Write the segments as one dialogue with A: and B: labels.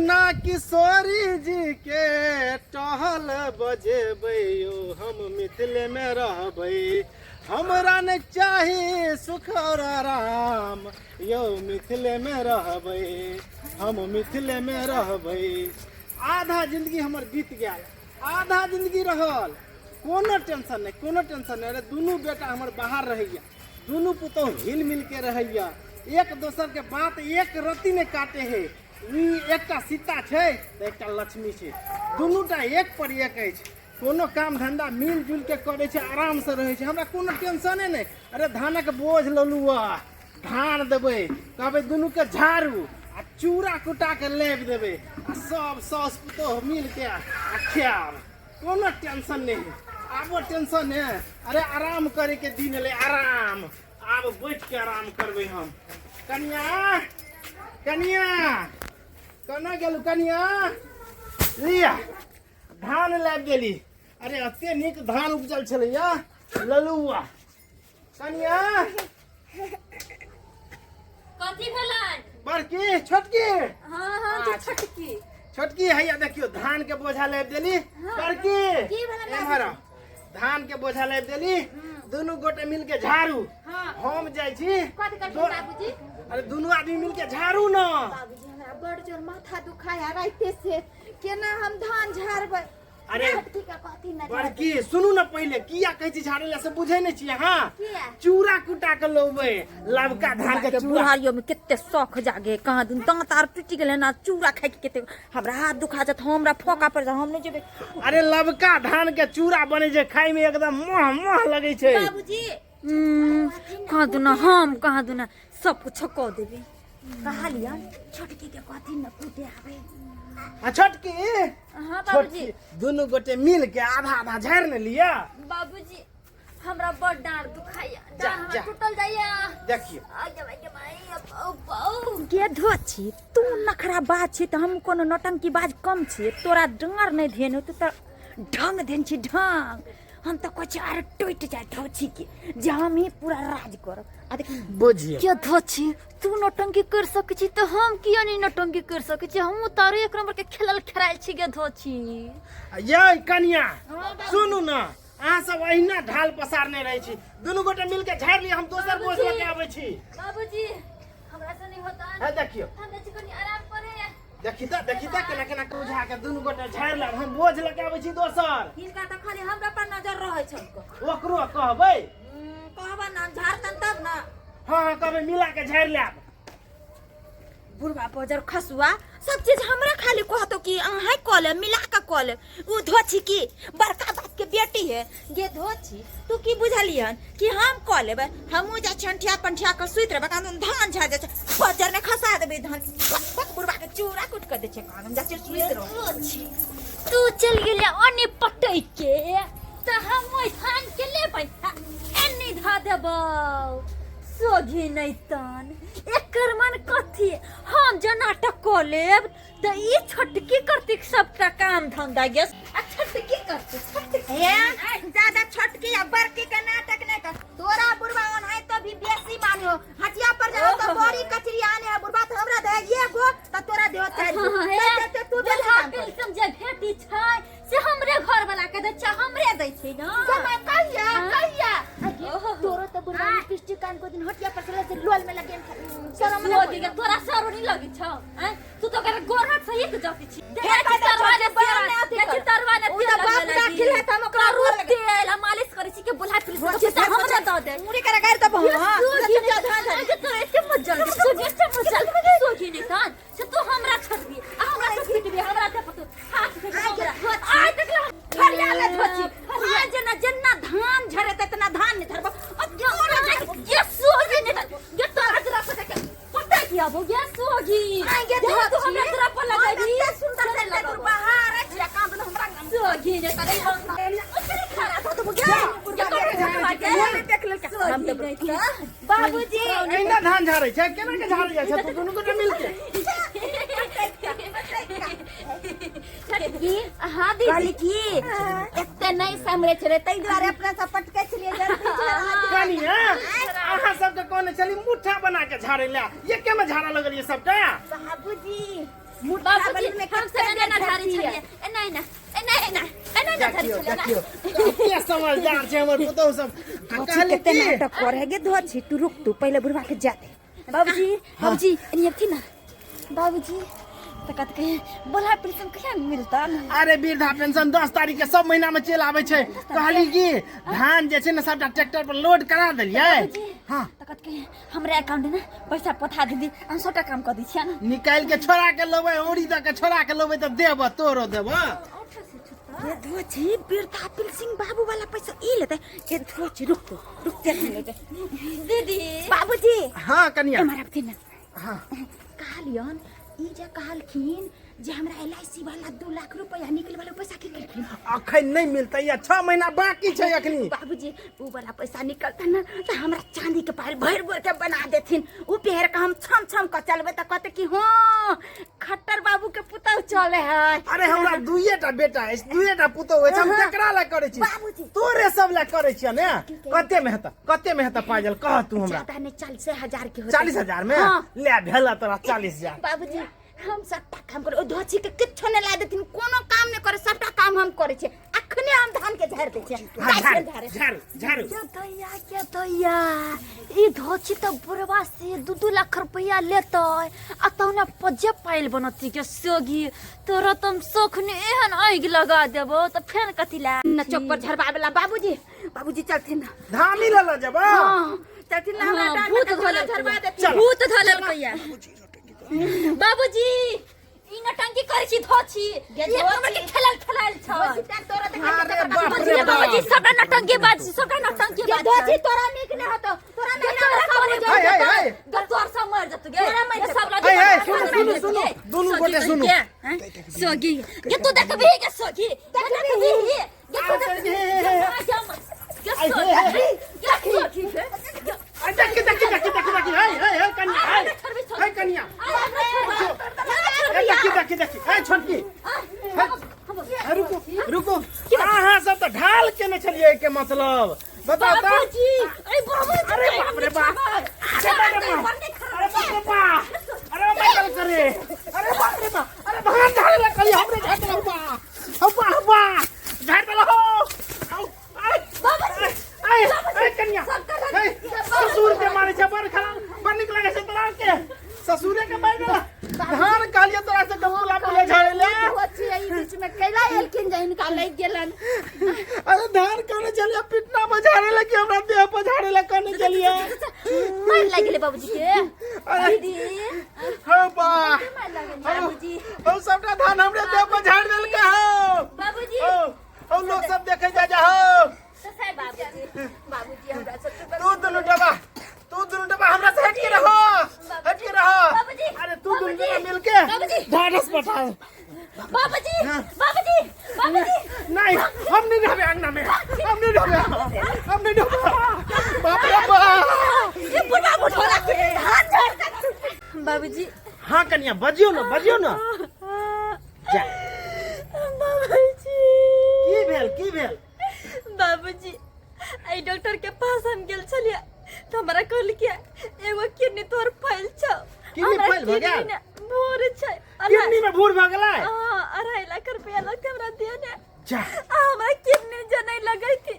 A: ना किशोरी जी के टहल बजेबै यौ, हम मिथिले मे रहबै। हमरा नहि चाही सुख और आराम यौ, मिथिले मे रहबै, हम मिथिले मे रहबै। आधा जिंदगी हमर बीत गेल, आधा जिंदगी रहल, कोनो टेंशन नहि, कोनो टेंशन नहि। अरे दुनू बेटा हमर बाहर रहैया, दुनू पुतोह हिल मिल के रहैया, एक दोसर के बात एक रत्ती नहि काटे है। ई एकटा सीता छै तऽ एकटा लक्ष्मी छै, दुनूटा एक पर एक अछि। कोनो काम धंधा मिल जुल के करै छै, आरामसँ रहै छै, हमरा कोनो टेंशने नहि। अरे धानक बोझ ललू आ धान देबै, कहबै दुनूके झाड़ू आ चूड़ा कुटा के लाबि देबै आ सब साउस पुतोह मिल के आ खायब, कोनो टेंशन नहि है। आबो टेंशन है? अरे आराम करे के दिन एलै, आराम आब बैठ के आराम करबै हम। कनिया, कनिया केना गेलू? कनिया लिया धान लाबि देली। अरे एते नीक धान उपजल छलैया, ललुआ। कनिया,
B: कथी भेलन?
A: बड़की छोटकी?
B: हाँ, तू छोटकी।
A: छोटकी, हैया देखियो धान के बोझा लाबि देली। बड़की,
B: की भेलन?
A: एम्हर आउ। धान के बोझा लाबि देली, दुनू गोटे मिल के झाड़ू। हम जाइ छी।
B: कथी करथिन बाबूजी?
A: अरे दुनू आदमी मिल के झाड़ू न।
C: बाबूजी, हमरा बड़ जोर माथा दुखाया राइते से, केना हम धान झाड़बै?
A: अरे
C: छोटकी के कहती न।
A: बड़की, सुनू न पहिले, किया कहै छी झाड़े ला से बुझै नहि छियै? हाँ।
C: किया?
A: चूड़ा कुटा के लौबै, लबका धान के
C: के
A: चूड़ा।
C: बुढ़ारियो में कते शौख जागे, कहाँ दिन दांत आर टूटि गेलै ना, चूड़ा खाइ के कते हमरा हाथ दुखा जात, हमरा फोका पड़ जात, हम नहि जेबै।
A: अरे लबका धान के चूड़ा बनै छै, खाय में एकदम मह मह लगै छै।
C: बाबूजी, कहाँ दुना हम कहाँ दुना सब कुछ कऽ देबै। कहलियन छोटकी के कहथिन न कूटे आबै।
A: आ छोटकी।
B: हाँ बाबूजी।
A: छोटकी, दुनू गोटे मिल के आधा आधा झाड़ि ने लिअ।
B: बाबूजी, हमरा बड़ डाँड़ दुखाइया।
A: जा,
B: डाँड़ हमरा
A: जा।
B: टूटल जाइया।
A: देखियौ।
B: आय गे माय गे माय, अब, अब।
C: गे धो छी, तू नखरा बाज छी तऽ हम कोनो नौटंकी बाज कम छी? तोरा डाँड़ नहि धेन हो, तू तऽ ढंग धेन छी ढंग। हम तऽ कहै छी आर टूटि जाय धो छी के जे हम ही पूरा राज करब। आ देख।
A: बुझियौ।
B: क्या धो छी, तू नौटंकी कर सकै छी तऽ हम किया नहीं नौटंकी कर सकै छी? हमहूँ तारो एक नंबर के खेलल खेलायल छी गे धो छी।
A: यै कनिया, सुनू न, अहाँ सब अहिना ढाल पसारने रहै छी। दुनू गोटे मिल के झाड़ि लिअ, हम दोसर बोझ लऽ के आबै छी।
B: बाबूजी, हमरा से नहीं होता।
A: है देखियौ।
B: हमरा से कनी आराम करे।
A: देखी तऽ, देखी तऽ, केना केना के बुझा के दुनू गोटे झाड़ि लेब, हम बोझ लऽ के आबै छी दोसर।
C: हिनका तऽ खाली हमरा पर नजर रहै छन।
A: ओकरो कहबै।
C: कहबै न, झाड़तन तब न।
A: हाँ, कहबै मिला के झाड़ि लेब।
C: बुढ़वा बजर खसुआ सब चीज हमरा खाली कहतो कि अहाँ कऽ लेब, मिला कऽ कऽ लेब। उ धोछी की बड़का बाप के बेटी है। गे धोछी, तू की बुझलियन कि हम कऽ लेबै? हमहूँ जाइ छियै अंठिया पंठिया कऽ सुति रहबै, कान धान झा जाइ छै, बजर में खसा देबै धान, पक पक बुढ़वा के चूड़ा कुटि कऽ दै छै, कान हम जाइ छियै सुति रहबै।
B: धोछी, तू चल गेले ओने पटै के तऽ हम ओहि धान के लेबै आ एन्ने धऽ देबौ। सोझी नहि तन एकर मन कथी? हम जे नाटक कऽ लेब तऽ ई छोटकी करती सबटा काम धंधा गेस आ छोटकी करती छोटकी।
C: हे, ज्यादा छोटकी आ बड़की के नाटक नहीं कर। तोरा बुढ़वा ओन है तो भी बेसी मानियो, हटिया पर जाओ तो बड़ी कचरी आने है बुढ़वा, तो हमरा दे एगो त तोरा देहो चारि गो।
B: हाँ, हे,
C: ते- ते- तू बेसी
B: बुढ़ा
C: काम कर।
B: पेंशन जे भेटी छै से हमरे घर वाला के दै छै, हमरे दै छै न।
C: समय कहिया?
B: हाँ?
C: कहिया?
B: ओहो।
C: तोरो तो बुढ़वा लिपस्टिक कान को दिन हटिया पर से लोल में लगे शरम
B: सोगी
C: नहीं
B: के तोरा सरो नहीं लगी छौ? आँय? तू तो ओकरा गोर हाथ सहित जति छी।
C: हे, कहै तऽ छोटे बड़ ने अथी
B: देखी
C: कर।
B: तरवा ने
C: उ तऽ बाप दाखिल है तऽ हम ओकरा
B: करू
C: गोर लगे।
B: तेल आ मालिश करै छी के बुढ़ा पुलिस के पैसा हमरा दऽ दे।
C: मुड़ी करे गारि तऽ
B: ये
C: हां
B: सोगी नहीं तहन, जे तोरा एते मजल के सोगी, एते मजल सोगी नहीं तहन से तू हमरा छोड़बी आ हमरा से पीटबी, हमरा से पतो हाथ से हमरा आइ तक ला
C: फरिया ले धोची हां, जेना जेना धान झरे तेतना धान नहीं धरबो अब तोरा जाय।
B: ये सोगी नहीं तहन, ये तोरा जरा पता के पता किया बो ये सोगी।
C: आइ गे
B: ये तू
C: धोची
B: हमरा तोरा पर लगाबी।
C: एते सुंदर से तोर बाहर अछि काम हमरा
B: सोगी नहीं तहन, ओकरे खाना
C: तो तो गया देख लेल
B: हम तो नहीं तहन।
C: बाबूजी,
A: अहिना धान झाड़ै छै? केना के झाड़ल जाइ छै? तू दुनू गोटे मिल के।
C: छोटकी।
B: हाँ दीदी।
C: कहली की एते नहीं समरे छले, ताहि दुआरे अपना सब पटकै छलियै जल्दी।
A: कनिया, अहाँ सबके कहने छली मुठ्ठा बना के झाड़े ला, एके में झाड़ा लगलियै सबटा।
C: बाबूजी।
B: बाबूजी हम सब एना एना झाड़ै छलियै, एना एना एना एना एना एना झाड़ै
A: देखियौ
B: छलियै एना।
A: देखियौ, कते समझदार छै हमर पुतहु सब। आ
C: धोछी
A: कहली
C: कते
A: की
C: नाटक करे गे धोछी, तू रुक, तू पहिले बुढ़वा के जा दे।
B: बाबूजी, बाबूजी एनी अबथिन ना बाबूजी। तऽ कत कहे बोला पेंशन कहिया मिलता?
A: अरे वृद्धा पेंशन 10 तारीख के सब महीना में चलि आबै छै। कहली की धान जे छै ने सबटा ट्रैक्टर पर लोड करा देलियै। हाँ।
B: तऽ कत कहे हमरा अकाउंट में पैसा पठा दीदी, हम सबटा काम कऽ दै छियै ने।
A: निकालि के छोड़ा के लेबै, औरी दऽ के छोड़ा के लेबै तऽ देब, तोरो देब।
C: ये धोछी वृद्धा पेंशन बाबू वाला पैसा ई लेते। ये धोछी रुक, तू रुक, देख लेते
B: दीदी।
C: बाबूजी।
A: हाँ कनिया।
C: एम्हर आबथिन ना।
A: हाँ।
C: कहलियन ई जे कहलखिन जे हमरा एल I C वाला 2 लाख रुपया निकल वाला पैसा की केलखिन?
A: अखन नहीं मिलतै, या 6 महीना बाकी छै अखनी।
C: बाबूजी ऊ वाला पैसा निकलता ना तो हमरा चांदी के पायल भरि भरि के बना देथिन, ऊ पहिर के हम छम छम के चलबै तऽ कहते कि हाँ खट्टर बाबू के पुतहु चले है।
A: अरे हमरा दुइएटा बेटा अछि, दुइएटा पुतहु अछि, हम केकरा लए करै छी?
C: बाबूजी।
A: तोरे सब लए करै छियै ने। कते में हेतै, कते में हेतै पायल, कह तू हमरा।
C: ज्यादा नहीं, 40,000 के होतै।
A: 40,000 में?
C: हाँ।
A: ले भेल तोरा 40,000।
C: बाबूजी हम सबटा काम करे, ओ धोछी के किछो नहीं ला देथिन, कोनो काम नहीं करे, सबटा काम हम करे छियै। अखने हम धान के झाड़ दै छियै।
A: हाँ,
C: जाइ
A: झाड़ू,
C: छियै झाड़े।
A: झाड़ू, झाड़ू।
B: के दैया, के दैया, ई धोछी तऽ बुढ़वा से 2-2 लाख रुपया लेतै आ तहन पजे पायल बनती के सोगी। तोरा तो हम सोखने एहन आगि लगा देबो तऽ फेर कथी ला
C: न चौक पर झड़बा वाला। बाबूजी, बाबूजी चलथिन ना।
A: धामी ले ल जेबो।
C: हाँ, चलथिन ना, हमरा
B: हाँ,
C: डांड में
B: भूत
C: तऽ
B: धोलल
C: झड़बा देथिन।
A: चल।
B: भूत धोलल कैया। बाबूजी ई नटंकी करै छी धोछी,
C: गे
B: ई
C: धोछी।
B: हमरा के खेलल खेलायल छै।
C: धोछी तार तोरा देखा
A: अरे
C: के
A: बाप रे
B: बाबूजी,
A: बाप।
B: बाबूजी सबटा नटंकी बाज छी, सबटा नटंकी
C: गे
B: बाज
C: धोछी
B: छै।
C: तोरा नीक नहि होतो, तोरा
B: गे
C: नहीं
B: तोरा
C: सब
B: करे
C: हो
A: हाय, हाय,
C: जेतौ।
A: हाय।
B: गे तोर सब मर जेतौ गे।
C: तोरा मर
B: गे
C: जेतौ।
B: सब लग
A: हाय, हाय,
B: मर
A: सुनू,
B: जेतौ
A: सुनू,
B: गे।
A: सुनू, दुनू
B: सोगी
A: गोटे सुनू।
B: के, हैं? सोगी गे तू देखबही गे सोगी, गे देखबही गे तू देखबही गे, गे सोगी गे सोगी गे।
A: आ, देखी देखी देखी देखी देखी, हाय हाय हाय कनिया, हाय हाय कनिया, ए, देखी देखी देखी, ए छोटकी, ए, रुको रुको, अहाँ सब तऽ ढाल केने छलियै के मतलब बताओ तऽ।
B: बाबूजी, अरे बाबूजी,
A: अरे बाप रे बाप, अरे बाप रे बाप, अरे बाप रे बाप, अरे माइकल करे, अरे बाप रे बाप, अरे भगवान झाड़े लग करी हमरे झाड़ देलौ बा, हब्बा हब्बा झाड़ देलौ हो। औ, आय, आय, आय, कन्या, हे, ससुर के मारे छै, बड़ खराब, बड़ नीक लगे छै तोरा के, ससुरे के मारि देला। धान कहलियै तोरा से गमला पुले झाड़े ले।
C: धोछी एहि बीच में कैला एलखिन जे हिनका लागि गेलनि?
A: अरे धान कहने चलिए पिटना पर झाड़े लगी, हमरा देह पर झाड़े लग कहने चलिए।
B: मार लागि गेलै बाबूजी के।
A: अरे
B: दीदी
A: हो बा,
C: मारि लागल बाबूजी।
A: हो सबटा धान हमरे देह पर झाड़ देलकै हो।
B: बाबूजी।
A: हो हो, लोग सब देखे जा जा हो।
B: ससाई बाबूजी,
C: बाबूजी हमरा सब
A: तू दुनू डबा, तू दुनू डबा हमरा से हट के रहो, हट के रहो।
B: बाबूजी,
A: अरे तू दुनू डबा मिलके
B: बाबूजी।
A: ढाढ़स पठाओ।
B: बाबूजी, बाबूजी, बाबूजी।
A: नहीं, हम नहीं रहबे अंगना में, हम नहीं रहबे, हम नहीं रहबे। बाप रे बाप,
B: ये बुढ़ा बुढ़ोला के धान झाड़ दे। बाबूजी।
A: हाँ कन्या, बजियो ना, बजियो ना जा।
B: बाबूजी।
A: की भेल, की भेल?
B: बाबूजी एहि डॉक्टर के पास हम गेल छलियै तऽ हमरा कहलकै एगो किडनी तोहर फैल छौ।
A: किडनी
B: हमरा
A: फैल भऽ गेल?
B: किडनी ने भूर छै।
A: किडनी में भूर भऽ गेलै?
B: हाँ, 2.5 लाख रुपया लगतै हमरा दिअ ने।
A: जा।
B: आ हमरा किडनी जे नहि लगै थी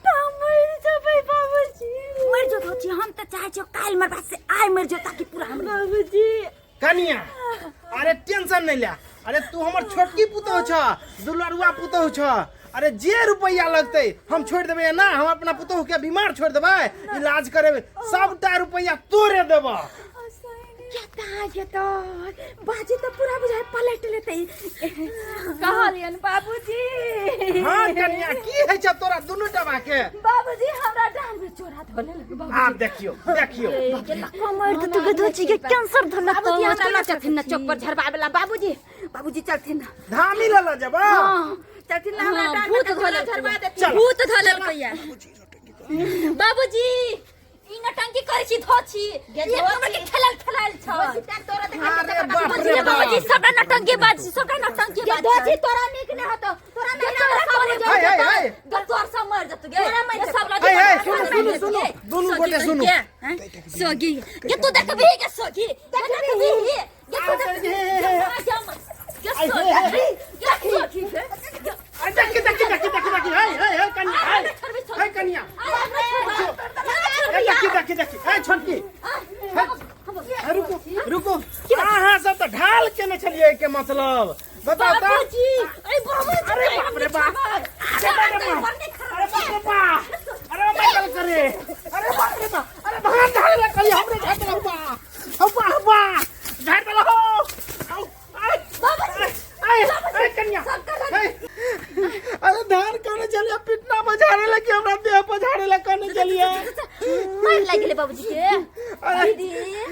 B: तऽ हम मरि जेबै बाबूजी।
C: मरि जो धोछी, हम तऽ चाहै छियौ काल्हि मरबा से आइ मरि जो ताकि पूरा हम।
B: बाबूजी।
A: कनिया, अरे टेंशन नहीं ले, अरे तू हमर छोटकी पुतहु छ, दुलरुआ पुतहु छ, अरे जे रुपया लगतै हम छोड़ देबै ना, हम अपना पुतहु के बीमार छोड़ देबै, इलाज करेबै, सबटा रुपया तोरे देबऽ।
C: क्या कहाँ ये तो बाजी तो पूरा बुझाय पलट लेतै।
B: कहलियन बाबूजी।
A: हाँ कनिया, की है छै तोरा दुनू डबा के?
B: बाबूजी हमरा डांड में चोरा धोले।
A: आब देखियो देखियो।
B: कमर तऽ तू धोची के कैंसर धोलक।
C: बाबूजी हमरा ना चलथिन ना चौक पर झड़बा वाला। बाबूजी, बाबूजी चलथिन ना।
A: धामी ले ल जेबो।
C: हाँ, चलथिन ना, हमरा
B: हाँ,
C: डांड में
B: भूत
C: तऽ चोरा
B: धोलल
C: झड़बा देथिन।
A: चल।
B: भूत धोलल कैया। बाबूजी ई नटंकी करै छी धोछी,
C: गे
B: ई हमरा के खेलल खेलायल छै।
C: धोछी तार तोरा देखा के
A: अरे बाप
B: बाबूजी,
A: रे
B: बाबूजी
A: बाप,
B: सबटा नटंकी बाज छी, सबटा नटंकी
C: गे
B: बाज
C: धोछी
B: छै।
C: तोरा नीक नहि होतो, तोरा
B: गे
C: नहीं
B: तोरा
C: सब हो
B: करे
A: हाय, हाय, हाय।
B: गे तोर सब मर जेतौ गे।
C: तोरा मरि
B: गे
C: जेतौ।
B: सब लग
A: हाय, हाय,
B: मर
A: सुनू,
B: जेतौ
A: सुनू,
B: गे।
A: सुनू, दुनू
B: सोगी
A: गोटे सुनू।
B: के, हैं? सोगी गे तू देखबही गे सोगी, गे देखबही गे तू देखबही गे।
A: हे,
B: ये सोची के
A: अरे देखी देखी देखी देखी देखी हे हे हे कनिया हे हे कनिया हे देखी देखी देखी हे छोटकी हे रुको रुको अहाँ सब तऽ ढाल केने छलियै के मतलब बताओ तऽ
B: बाबूजी अरे बाबूजी
A: अरे बाप रे बाप अरे बाप रे बाप अरे बाप रे बाप अरे माइकल करे अरे बाप रे बाप अरे भगवान झाड़े ला कली हमरे झाड़ देला बा हब्बा हब्बा झाड़ देला हो आउ आय आय आय कन्या आय। अरे धान कने चलिए पिटना बजारे लगी हमरा देह पर झाड़े ला कने चलिए
B: मार लागले बाबूजी के
A: अरे
B: दीदी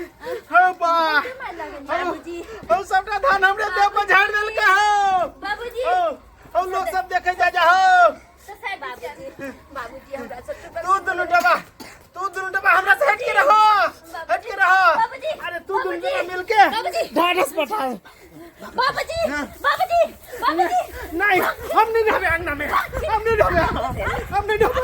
A: हो बा
B: मार लागल बाबूजी
A: हो सबटा धान हमरे देह पर झाड़ देलके हो
B: बाबूजी
A: हो हो लोग सब देखे जा जा हो
B: बाबूजी बाबूजी हमरा सब
A: तू दुनू डबा तू दुनू डबा हमरा से हट के रहो हट के रहो
B: बाबूजी,
A: अरे तू दुनू डबा
B: बाबूजी,
A: मिलके
B: बाबूजी।
A: ढाढ़स बैठा
B: बाबूजी बाबूजी बाबूजी
A: नहीं हम नहीं रहबे अंगना में हम नहीं रहबे हम नहीं रहबे